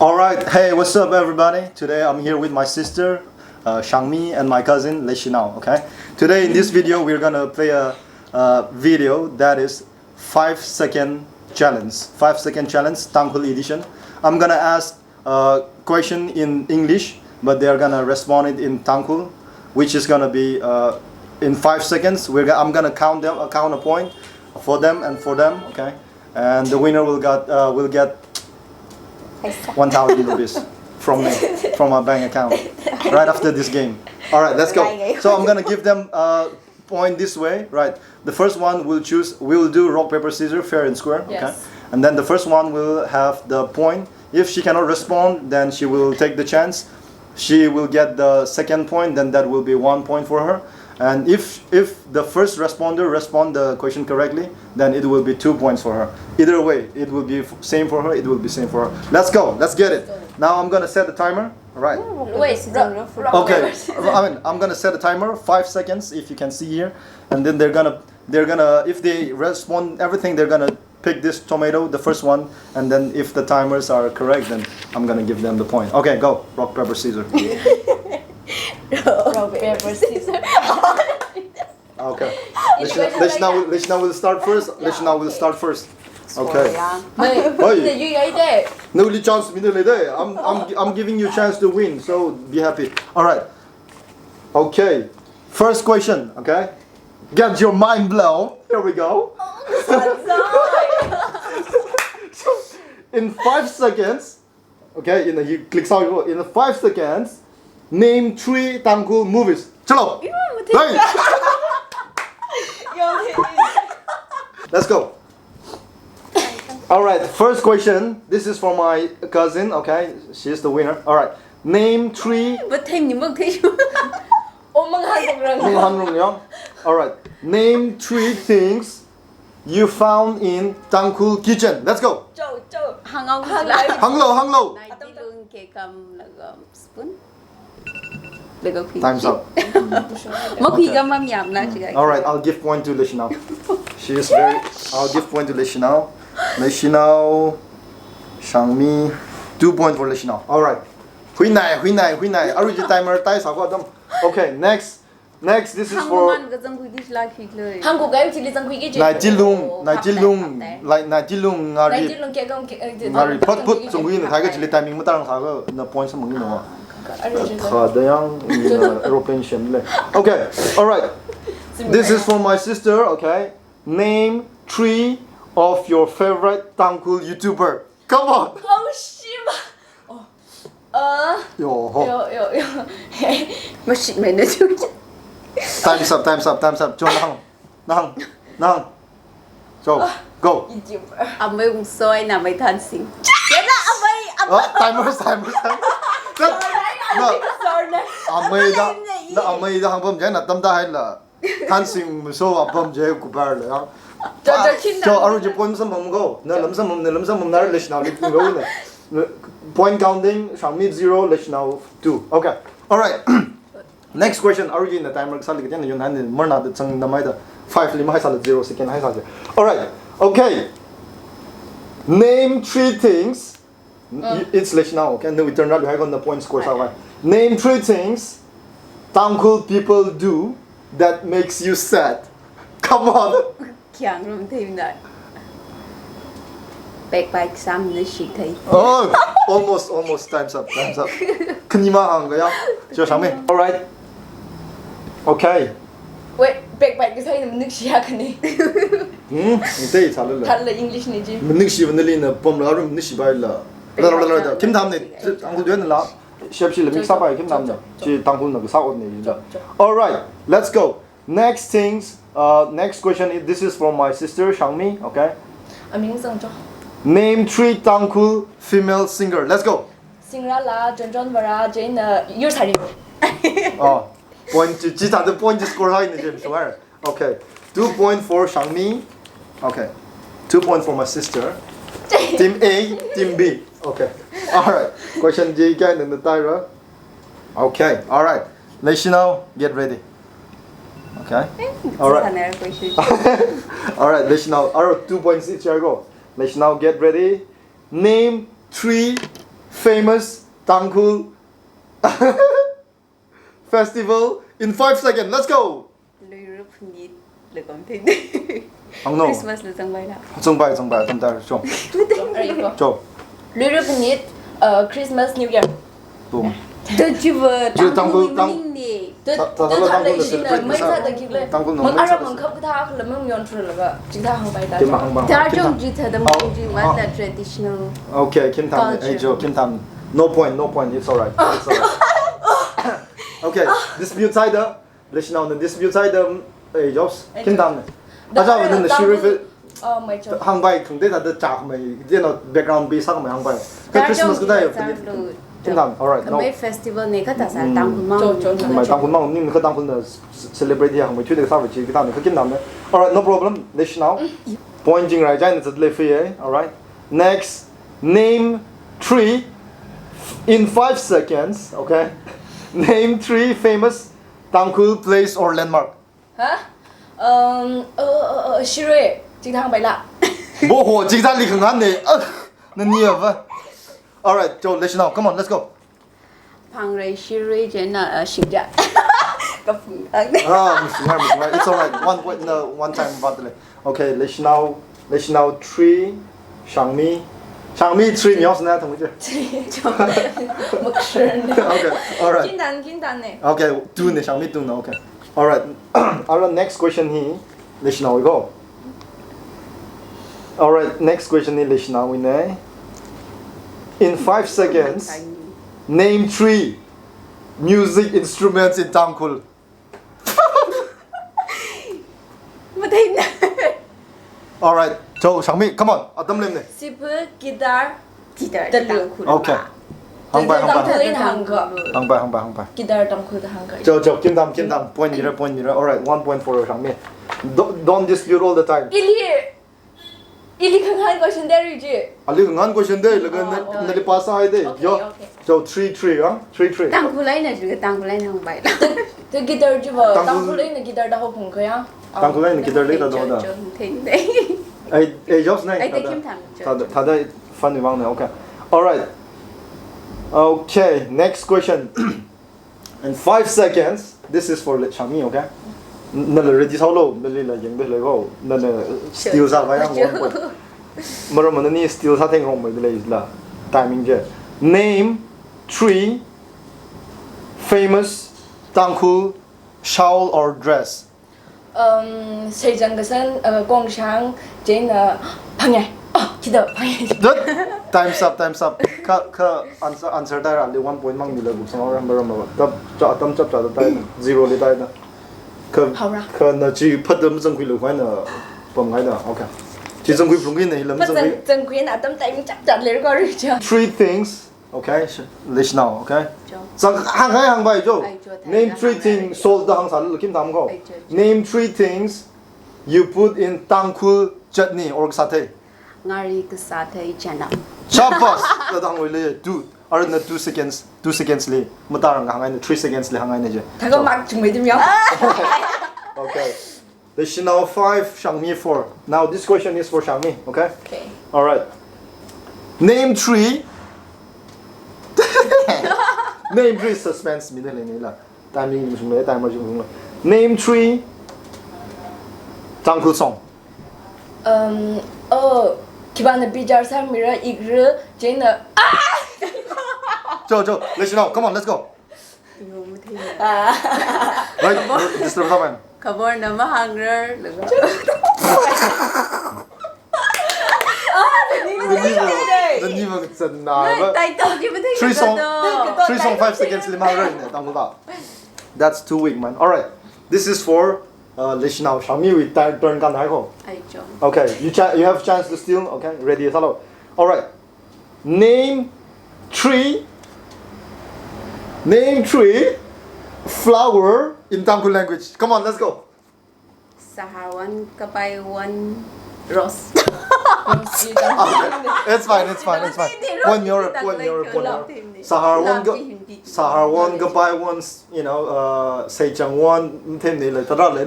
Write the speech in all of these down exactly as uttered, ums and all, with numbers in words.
All right, hey, what's up, everybody? Today I'm here with my sister, uh, Shangmi, and my cousin Leishinao. Okay, today in this video we're gonna play a, a video that is five second challenge. Five second challenge, Tangkhul edition. I'm gonna ask a question in English, but they're gonna respond it in Tangkhul, which is gonna be, uh, in five seconds. We're go- I'm gonna count them, uh, count a point for them and for them. Okay, and the winner will get uh, will get one thousand rupees from me, from my bank account, right after this game. All right, let's go. So I'm gonna give them a point this way, right? The first one will choose, we'll do rock, paper, scissors, fair and square. Okay. Yes. And then the first one will have the point. If she cannot respond, then she will take the chance. She will get the second point, then that will be one point for her. And if if the first responder respond the question correctly, then it will be two points for her. Either way, it will be f- same for her. It will be same for her. Let's go. Let's get it. Now I'm gonna set the timer. All right. Wait, rock, rock, Okay. paper, scissors. I mean, I'm gonna set a timer, five seconds, if you can see here, and then they're gonna they're gonna if they respond everything, they're gonna pick this tomato, the first one, and then if the timers are correct, then I'm gonna give them the point. Okay, go. Rock, paper, scissors. Rock, paper, scissors. Okay. Leishina, Leishina will, Leishina will start first. Leishina will start first. Okay. Mei, Oi. ina yu yai de. Naoli chance mi lei de. I'm, I'm, I'm giving you a chance to win, so be happy. All right. Okay. First question. Okay. Get your mind blown. Here we go. In five seconds. Okay. In a, you click sao. In five seconds, name three Tangkhul movies. Chalo. Hey. Let's go. All right, first question. This is for my cousin, okay? She's the winner. All right. Name three. But thing ni mok thing. Oh, mang han rong. Mung Han Rong Yang. All right. Name three things you found in Tangkhul kitchen. Let's go. Cho, cho. Hang out. Hang out. Hanglo, hanglo. Nai dilung ke kam laga spoon. Laga khui. Time's up. Makhui kam mam yam na chigai. All right, I'll give point to Leishinao. She is very. I'll give point to Leishinao. Leishinao, Shangmi, two point for Leishinao. All right. Huinai, huinai, huinai. Aruji timer tai sa ko dam. Okay, next. Next, this is Hang for man ka zang khui dish la khi kloi. Hang ko kai chili zang khui ki. Nai dilung, nai dilung, like nai dilung Nai ngari. dilung ke kam ke. Ngari phat put zung khui na thai ka chili timing matarang sa ka na point samung no. Aruji. Tha da yang na aeroplane shem le. Okay, all right. This is for my sister, okay? Name three of your favorite Tangkhul YouTuber. Come on. Oh, shima. Oh. Uh, Yo ho. Yo, yo, yo. Mashit mai na chu. Time's up, time's up, time's up. Cho nang, nang, nang. Cho, go. YouTuber. Amai ung soi na mai than sing. Yana amai am. Oh, timer, timer, timer. Na, na, Sorry. amai da, na amai da hang bom jai na tam da hai la. Than sing so a bom jai ku bar le yang. Cho, cho, chin Cho aruji point samung go. Na lam samung, na lam samung na Leishinao li go na. Point counting, Shangmi zero, Leishinao two. Okay. All right. Next question. Aruji na timer sa li ka na yun han ni mar na da chang na mai da. Five lima hai sa la zero second hai sa je. All right. Okay. Name three things. It's Leishinao, okay? No, we turn around, we have on the point score, so, right? Name three things Tangkhul people do that makes you sad. Come on. Kyang rum thei na. Backbite sam na shi thei. Oh, almost, almost. Time's up, time's up. Khani ma hang ga ya. Cho Shangmi. All right. Okay. Wait, backbite ka sai na nuk shi ya kani. Hmm. Ite sa le. Khat la English ni ji. Ningshi vanali na pom la rum ningshi bai la. La la la la. Kim tham ne. Tangkhul duen la. Shep shi le mix up bai kim tham ne. Chi Tangkhul na sa ot ne. All right. Let's go. Next things. Uh, next question is, this is from my sister Shangmi. Okay. Aming sang cho. Name three Tangkhul female singer. Let's go. Singra la, John John Vara, Jane, uh, Yur Sari. Oh, point. Chi ta the point is score high in the game. Sure. Okay. Two point for Shangmi. Okay. Two point for my sister. Team A, team B. Okay. All right. Question G again in the Tyra. Okay. All right. Leishinao, get ready. Okay. All right. Sana question. All right. Leishinao. All right. Two points each. Here go. Leishinao, get ready. Name three. Famous Tangkhul festival in five seconds. Let's go. Luira phanit laga mathei. Hānglu. Christmas la zangpaila. Zangpai, zangpai, zangpai, cho. Cho. Luira phanit, uh, Christmas, New Year. Boom. Tachiva Ju Tangkhul, Tangkhul Tang-, maningmana. Ta-, ta-, ta-, Tangkhul Tangkhul Tangkhul la celebrate mai sa ta kikle. Tangkhul mang nong ara sa mangkhap kathā khala mang yon thru laga. Chithā hāngpai ta. Kim hāngpai. Tharjong chithāda mang chi what the traditional. Okay, kim tham. Culture. Ai jo, kim tham. No point, no point. It's alright. It's alright. Okay, dispute side. Leishinaona dispute side, eh, jobs. Ai, kim tham. Aja, Tangkhul, nana shiri fe. Oh, mai cho. Hāngpai khangatei thāda chak mai, you know, background beat sākhamei hāngpai. Ka Christmas kathā ya. Kim tham. Alright, no. Khamei festival na kathā sā, Tangkhul mang. Cho, cho, cho. Mai Tangkhul mang, ning ka Tangkhulna s-, celebrate ya, mai thuida sāva chi kathā na, ka kim tham na. Alright, no problem. Leishinao. Point jingrai china zatle fe, eh. Alright. Next, name three in five seconds, okay? Name three famous Tangkhul place or landmark. Ha? Um, uh, uh, uh, Shirui, chithā hāngpaila. Bo ho, chithāli khangan ne. Ah, nani ava. Alright, cho, Leishinao. Come on, let's go. Phangrei, Shirui, chieina, uh, Shingja. Kaphung ang ne. Ah, mishungai, mishungai. It's alright. One point, no, one time, but le. Okay, Leishinao, Leishinao three, Shangmi. Shangmi three, mi yos na thang je. Three, cho. Makshar ne. Okay, alright. Kim tham, kim tham ne. Okay, two ne, Shangmi two ne, okay. Alright. Alright, next question hi, Leishinao wi ko. Alright, next question hi Leishinao wui ne. In five seconds, name three music instruments in Tangkhul. Matheina. Alright, cho, Shangmi, come on, atam lem ne. Siphu, guitar, guitar, talu. Tangkhul. Okay. Hāngpai, hāngpai. Tangkhul eina hāngkha. Hāngpai, hāngpai, hāngpai. Guitar Tangkhul da hāngkha. Cho, cho, kim tham, kim tham. Point mira, point mira. Alright, one point for Shangmi. Don't, don't dispute all the time. Ili, ili khangan question de ri ji. Ali khangan question de, laga na, ah, nali pass sāhaide. Okay, yo. Okay. Cho, three three, ah? Three three. Tangkhul eina ji, Tangkhul eina hāngpai. Te guitar jiva, Tangkhul, Tangkhul eina guitar da haophung kha ya. Tangkhul eina guitar le da do da. Cho, cho, thing de. Ai, ai, jobs nai. Ai, te kim tham, cho, thāda, cho. Thāda fun vang na, okay. Alright. Okay, next question. In five seconds, this is for Shangmi, okay? N-, nala ready sālu, nali la yangda lei ko, nala steal sākha yang one point. Maram nani steal sātheng rong mai lei la, timing je. Name three famous Tangkhul shawl or dress. Um, Seichang kasan, uh, Kongshang, chieina, Phangya. Oh, chida, Phangya. Dot. Time's up, time's up. Kha, kha answer, answer taira, ali one point mang mila, guk sang ram ram ba. Tap, cha, atam chap cha tai, zero li tai na. Kha, haora. Kha na chi phat dam zangkhui lo khai na, pam khai na. Okay. Chi zangkhui phlung ki na, hilam zangkhui. Zang-, zangkhui na, atam timing chap cha le ko ri cha. Three things. Okay, sh-, Leishinao, okay? Cho. Sang hānghai hāngpai cho. Ai, cho, thai. Name three things, solve da hāngsālu, kim tham ko. Ai, cho, cho. Name three things you put in Tangkhul chutney or kasāthei. Ngari, kasāthei, chanam. Shabash! Da hānglu le, two, arna two seconds, two seconds li. Matarang hānghai na, three seconds li hānghai na je. Thaga cho. Mark chungmei dim yao. Okay. Leishinao five, Shangmi four. Now this question is for Shangmi, okay? Okay. Alright. Name three. Name three, suspense mi de lei ni la. Timing mi sung le, timer sung le. Name three Tangkhul song. Um, oh, khipāna bichar sāmira, ikra, chieina. Ah! Cho, cho, Leishinao, come on, let's go. Yo, mathei. Ah. Right, disturb sāpai. Khabar na mahāngrar, laga. Ah, nani, nani va, nani va kachan na va. Title ji mathei. Three song, three song, five seconds li mahāngrar ne, Tangkhul va. That's too weak, man. Alright, this is for, uh, Leishinao. Shangmi wui ti-, turn kan hai ko. Ai, cho. Okay, you cha-, you have chance to steal. Okay, ready sālu. Alright. Name three, name three flower in Tangkhul language. Come on, let's go. Saharwan, Kapaiwan, Rose. It's fine, it's fine, it's fine. Point mira, point mira, point mira. Saharwan, Ka-, Saharwan, Kapaiwan, you know, uh, Seichangwan, mathei ni le, tara le.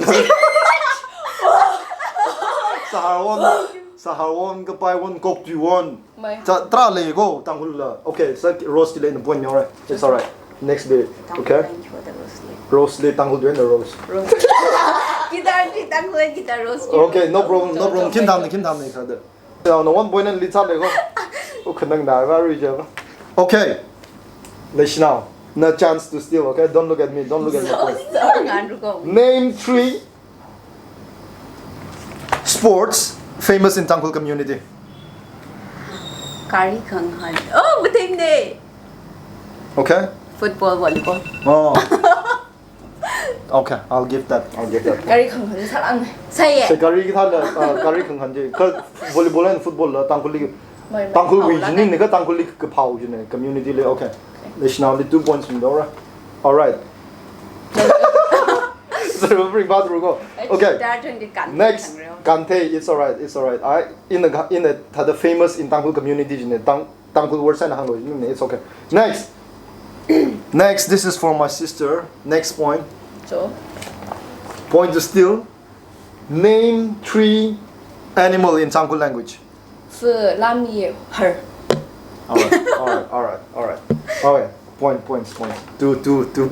Saharwan, Saharwan, Kapaiwan, Koktuiwan. Mai. Tara, tara leiko, Tangkhul la. Okay, so Rose chili na point mi, alright. It's alright. Next day. Okay. Rose li Tangkhul tui na Rose. Rose. Guitar chi Tangkhul, guitar Rose. Okay, no problem, no problem. Kin tham ni, kin tham ni, kada. Now, no one point and litsa leiko. Okay, nang da, very good. Okay. Leishinao. No chance to steal, okay? Don't look at me, don't look at me. Name three sports famous in Tangkhul community. Gari khanghan. Oh, matheng ne. Okay. Football, volleyball. Oh. Okay, I'll give that. I'll give that. Gari khanghan salang. Sai ye. Sai gari kathā la, uh, gari khanghan chi. Kha volleyball and football la Tangkhulli. Mai, mai. Tangkhul wui jinin ne kha Tangkhulli kaphā jinin community li. Okay. Leishinao li two points mi dora. Alright. So, bring back to go. Okay. Next, Kanthei. It's alright. It's alright. I in the ga- in the the famous in Tangkhul community jinin Tang Tangkhul words and hanglo jinin. It's okay. Next. Next. This is for my sister. Next point. So. Point to steal. Name three animal in Tangkhul language. Fu, lam, ye, har. Alright, alright, alright, alright. Okay, point, points, points. Two, two, two.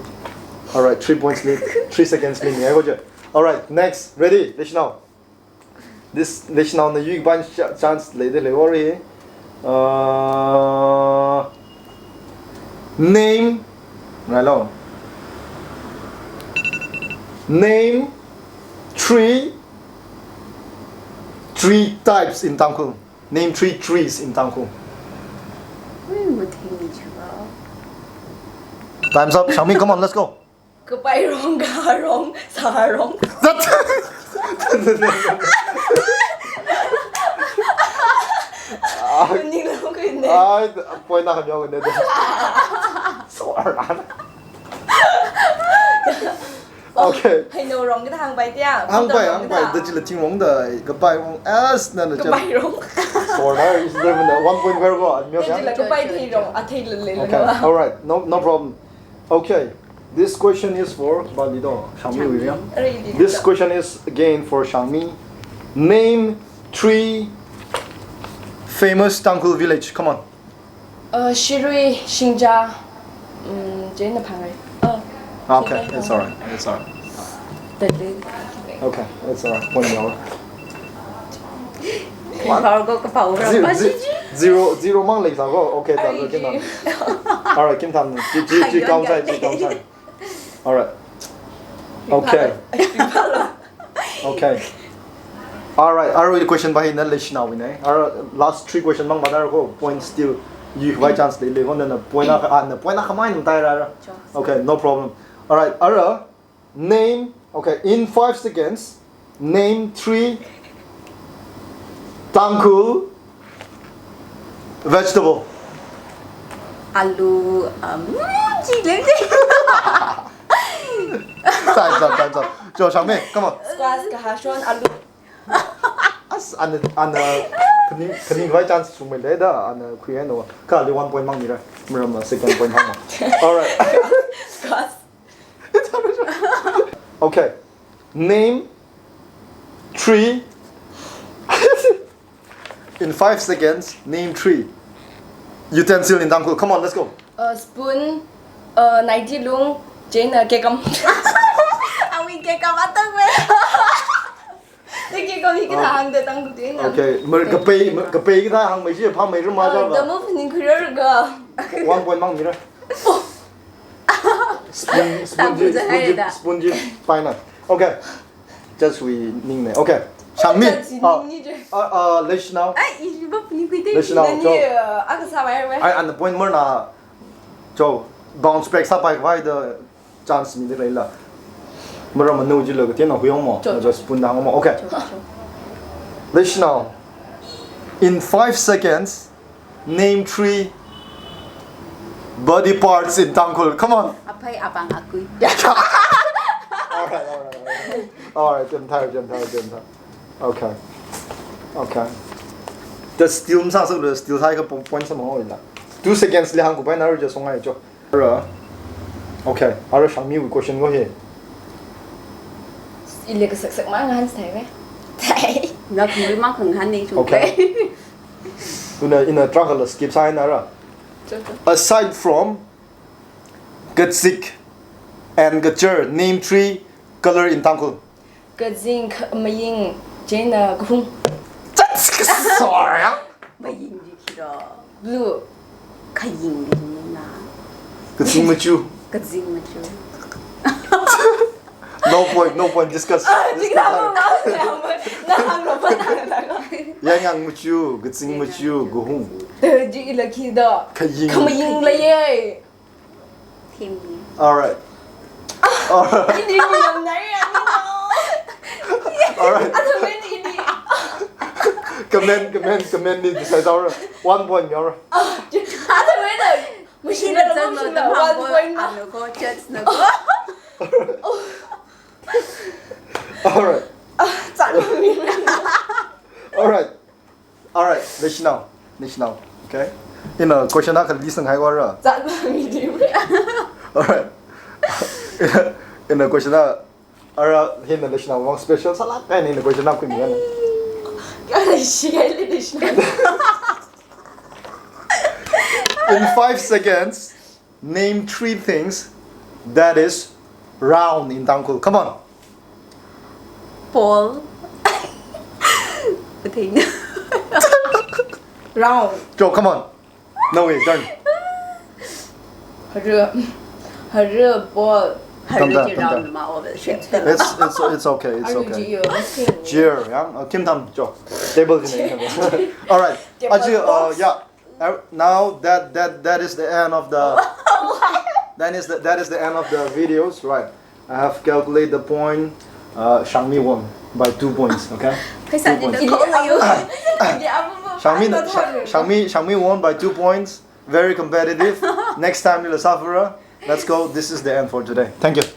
Alright, three points lead. Three seconds lead. Alright, next. Ready? Leishinao. This, leishinao na you bunch chance lei de lei worry. Uh, name. Right now. Name three tree types in Tangkhul. Name three trees in Tangkhul. Ui, matheng ni chaba. Time's up. Shangmi, come on, let's go. Kapairong, gaharong, saharong. That. Ai, point na khamyo ne. So aran. Okay. Hei, no wrong kita hangpai tia. Hangpai, hangpai. Da chila ting wrong da. Kapairong. As na na. Kapairong. So na is there one point where go? Kapai thei wrong. A thei le le. Okay. Alright. No, no problem. Okay, this question is for Balido, Shangmi William. This question is again for Shangmi. Name three famous Tangkhul village. Come on. Uh, Shirui, Shingja, um, Jane Pangai. Uh, okay, it's alright. It's alright. Okay, it's alright. Point zero. Zero, zero, zero mang lei sa ko. Okay, ta lo kin tam. Alright, kin tam. Ji, ji, ji kang sai, ji kang sai. Alright. Okay. Okay. Alright, arui question ba hi na leishinao wui ne. Alright, last three question mang ba da ko, point still. You have chance lei lei ko na point a, ah, na point a khamai nung tai ra. Okay, no problem. Alright, ara. Name, okay, in five seconds, name three Tangkhul vegetable. Alu, um, chile. Time's up, time's up. Jo, Shangmi, come on. Squash, kahashon, alu. As, ana, ana, kani, kani wai chance sumai lei da, ana, khuiya no. Kha ali one point mang mira. Mira ma second point mang. Alright. Squash. Okay. Name three. In five seconds, name three utensil in Tangkhul. Come on, let's go. Uh, spoon, uh, naiti lung, Jane, uh, kekam. Awi kekam atang me. Ni kekam ni kita hang de tang tu na. Okay, mer kapai, mer kapai kita hang mai si pha mai ru ma ja ba. The move ning kurir ga. One point mang mira. Spoon, spoon ji, spoon ji, spoon ji, paina. Okay. Just we ning ne. Okay. Shangmi. Ah, ah, ah, leishinao. Ai, i ba ni kui te. Leishinao, jo. Ai, ana point mer na. Jo, bounce back sa pai vai the chance mi de la. Mara manu ji lo ke na huyong mo. Jo, jo. Just pun dang mo. Okay. Jo, jo. Leishinao. In five seconds, name three body parts in Tangkhul. Come on. Aphei, apāng, akui. Alright, alright, alright. Alright, jam thai, jam thai, jam thai. Okay. Okay. The still msa sa still sai ka point sa mo ila. Two seconds le hang ku pai na ru ja song ai jo. Ra. Okay. Ara Shangmi wui question go he. Ile ka sak sak ma ngan sai ve. Sai. Na kuri ma khang han ning chung. Okay. Tuna ina tarākhala skip sāhaira. Aside from kazik and kachar, name three color in Tangkhul. Kazing, khamaying, chieina kahung. Sorry. Maying ji khiro. Blue. Khaying ji na. Kazing machu. Kazing machu. No point, no point. Discuss. Discuss. Yang yang machu, kazing machu, kahung. Ji ila khi do. Khaying. Khamaying leiye. Team. Alright. Alright. Ini yang nai ya. Alright. Ada main ini. Comment, comment, comment ni decide aura. One point aura. Ada main. Machine ada main. One point. Ano ko chance na ko. Alright. Alright. Alright, leishinao. Leishinao. Okay. Ina question akha list ngai aura. Alright. Ina question a, ara hina leishinao wang special sālāk eina ina question akha khuimi. Kya leishi leishinao. In five seconds, name three things that is round in Tangkhul. Come on. Ball. Thing. Round. Joe, come on. No way, turn. Haru. Haru ball. Haru round ma over. It's, it's, it's okay, it's okay. Cheer, yeah. Uh, Kim Tam, Joe. Table. Alright. Aji, uh, yeah. Uh, now that, that, that is the end of the, that is the, that is the end of the videos, right? I have calculated the point. Uh, Shangmi won by two points, okay? Two points. Shangmi, Shangmi, Shangmi won by two points. Very competitive. Next time, lila sāfura. Let's go. This is the end for today. Thank you.